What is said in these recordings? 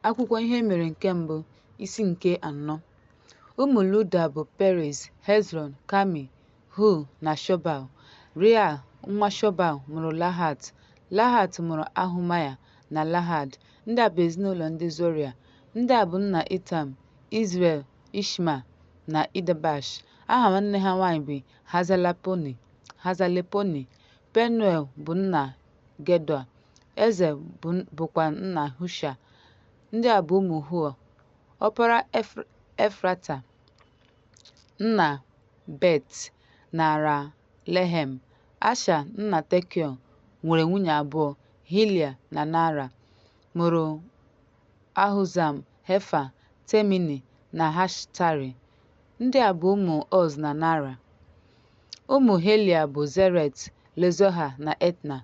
Akwụkwọ Ihe Mere nke Mbụ, isi nke anọ. Ụmụ Juda bụ Perez, Hezrọn, Kami, Hur na Shobal. Rea nwa Shobal mụrụ Lahat. Lahat mụrụ Ahumai na Lahad. Ndị a bụ ezinụlọ ndị Zoria. Ndị a bụ nna Itam, Izrel, Ishma na Idbash. Aha nwanne ha nwaanyị bụ Hazaleponi. Penuel bụ nna Gedoa, Eza bụkwa nna Husha. Ndị a bụ ụmụ Hur, ọkpara Efrata, nna Bet Naara Lehem. Asha nna Tekoa nwere nwunye abụọ, Hilia na Naara, mụrụ Ahuzam, Hefa, Temini na Haahashtari. Ndị a bụ ụmụ Uz na Naara. Ụmụ Helia bụ Zeret, Lezoha na Etna.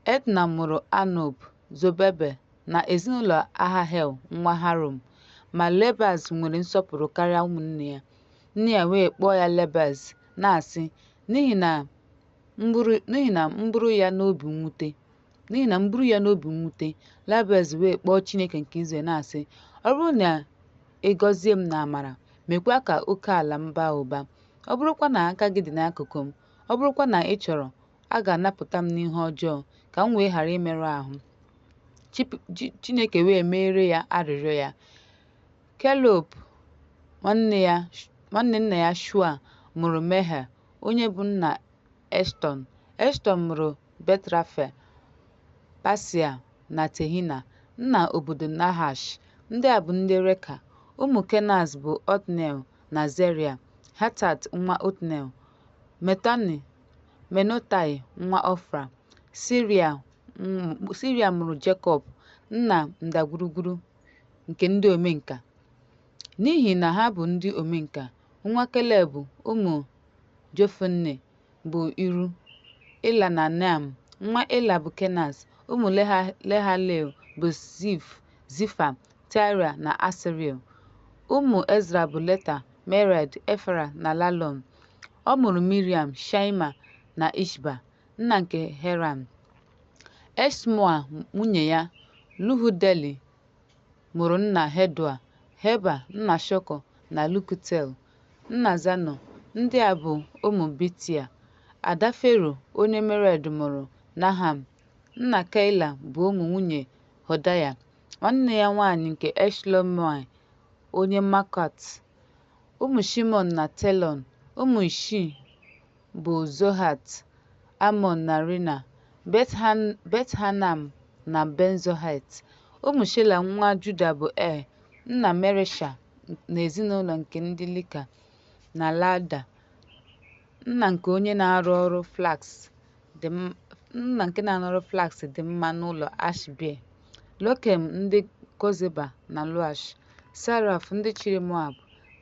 Etna mụrụ Anub, Zobebe na ezinụlọ Ahahel nwa Harum. Ma Lebaz nwere nsọpụrụ karịa ụmụnne ya. Nne ya wee kpọọ ya Lebaz, na-asị, N'ihi na m gburu ya n'obi mwute. N'ihi na m gburu ya n'obi mwute. Lebaz wee kpọọ Chineke nke Izrel na-asị, Ọ bụrụ na ị gọzie m n'amara, meekwa ka oke ala m baa ụba, ọ bụrụkwa na aka gị dị n'akụkụ m, ọ bụrụkwa na ị chọrọ, a ga-anapụta m n'ihe ọjọọ, ka m wee ghara imerụ ahụ. Chineke wee meere ya arịrịọ ya. Kelub nwanne nna ya Shua mụrụ Mehir, onye bụ nna Eshtọn. Eshtọn mụrụ Bet-Rafa, Pasea na Tehina, nna obodo Nahash. Ndị a bụ ndị Reka. Ụmụ Kenaz bụ Otniel na Zeraịa, Hatat nwa Otniel, Meonotai nwa Ofra. Siria mụrụ Jekọb, nna ndagwurugwu nke ndị omenka, n'ihi na ha bụ ndị omenka. Nwa Keleb, ụmụ Jefunne bụ Iru, Ịla na Neam. Nwa Ịla bụ Kenaz. Ụmụ Jehalelel bụ Zif, Zifa, Tira na Asriel. Ụmụ Ezra bụ Leta, Mered, Efera na Lalọn. Ọ mụrụ Miriam, Shammai na Ishba, nna nke Haran. Eshtemoa nwunye ya, Luhudeli mụrụ nna Hedoa, Heba nna Shoko na Lekutel, nna Zanoa. Ndị a bụ ụmụ Bitia. Ada Fero onye Mered mụrụ Naham, nna Keila bụ ụmụ nwunye Hodaya, nwanne ya nwaanyị nke Eshlomoi onye Makat. Ụmụ Shimon na Telọn. Ụmụ Ishii bụ Zohat, Amọn na Rina, Bet-Hanam na Ben-Zohet. Ụmụ Shela nwa Juda bụ Er, nna Maresha na ezinụlọ nke ndị Leka, na Laada, nna nke onye na-arụ ọrụ flax dị mma n'ụlọ Ashbea, Lekem ndị Kozeba na Joash, Saraf ndị chịrị Moab,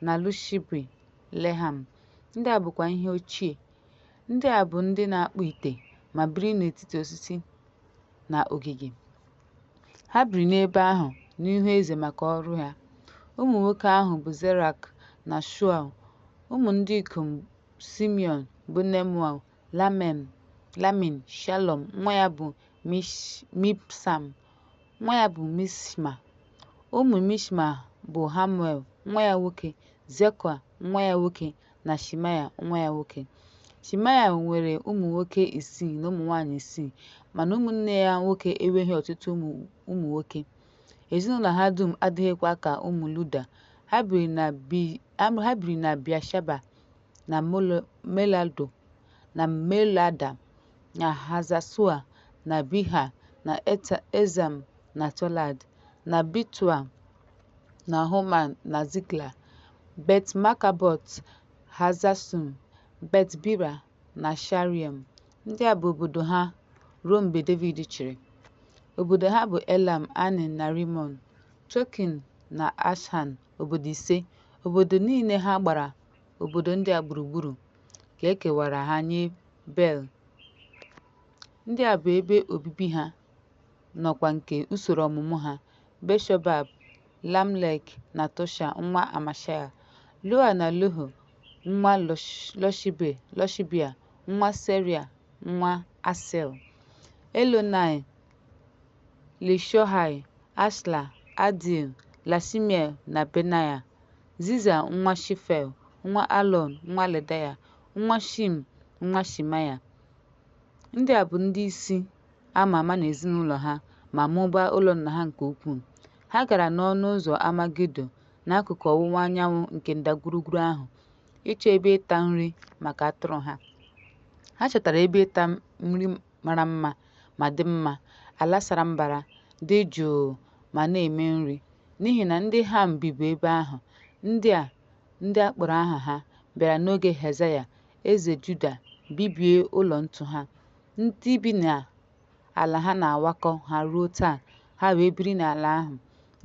na Jushabi-Lehem. Ndị a bụkwa ihe ochie. Ndị a bụ ndị na-akpụ ite, ma biri n'etiti osisi na ogige. Ha biri n'ebe ahụ n'ihu eze maka ọrụ ha. Ụmụ nwoke ahụ bụ Zerak na Shaul. Ụmụ ndị ikom Simiọn bụ Nemuel, Lamin, Shalom, nwa ya bụ Mibsam, nwa ya bụ Mishma. Ụmụ Mishma bụ Hamuel nwa ya nwoke, Zakua nwa ya nwoke na Shemaya nwa ya nwoke. Shemaya nwere ụmụ nwoke isii na ụmụ nwaanyị isii, mana ụmụnne ya nwoke enweghị ọtụtụ ụmụ nwoke. Ezinụlọ ha dum adịghịkwa ka ụmụ Juda. Ha biri na Bịasheba na Molada, na Haza-shua, na Bilha, na Ezem na Tolad, na Betua, na Homa na Ziklag, Bet-Makabot, Haza-Suim, Bet-Bira na Shaaraim. Ndị a bụ obodo ha ruo mgbe Devid chịrị. Obodo ha bụ Elam, Ain na Rimọn, Token na Ashan, obodo ise. Obodo niile ha gbara obodo ndị a gburugburu ka e kewara ha nye Bel. Ndị a bụ ebe obibi ha n'ọkwa nke usoro ọmụmụ ha: Bel-shobab, Lamlek na Tusha nwa Amashaị, Joel na Jehu nwa Loshibia, nwa Seraịa, nwa Asel, Elioenai, Jeshonaya, Asarel, Adiel, Lasimiel na Benaya. Ziza nwa Shifei, nwa Alọn, nwa Jedaya, nwa Shim, nwa Shemaya. Ndị a bụ ndị isi a ma ama n'ezinụlọ ha ma mụbaa ụlọ nna ha nke ukwuu. Ha gara n'ọnụ ụzọ ama Gido, n'akụkụ ọwụwa anyanwụ nke ndagwurugwu ahụ, ịchọ ebe ịta nri maka atụrụ ha. Ha chọtara ebe ịta nri mara mma ma dị mma, ala sara mbara, dị jụụ ma na-eme nri, n'ihi na ndị Ham bibu ebe ahụ. Ndị a, ndị a kpọrọ aha ha, bịara n'oge Hezekaya eze Juda bibie ụlọ ntu ha. Ndị bi n'ala ha na-awakpo ha ruo taa, ha wee biri n'ala ahụ,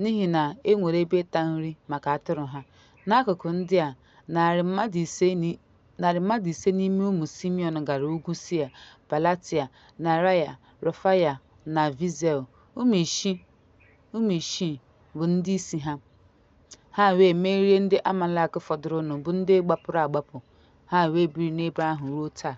n'ihi na e nwere ebe ịta nri maka atụrụ ha. N'akụkụ ndị a, narị mmadụ ise n'ime ụmụ Simiọn gara ugwu Sia, Pelatia, Nearaya, Refaya na Viziel, ụmụ Ishi, bụ́ ndị isi ha. Ha wee merie ndị Amalek fọdụrụnụ, bụ́ ndị gbapụrụ agbapụ, ha wee biri n'ebe ahụ ruo taa.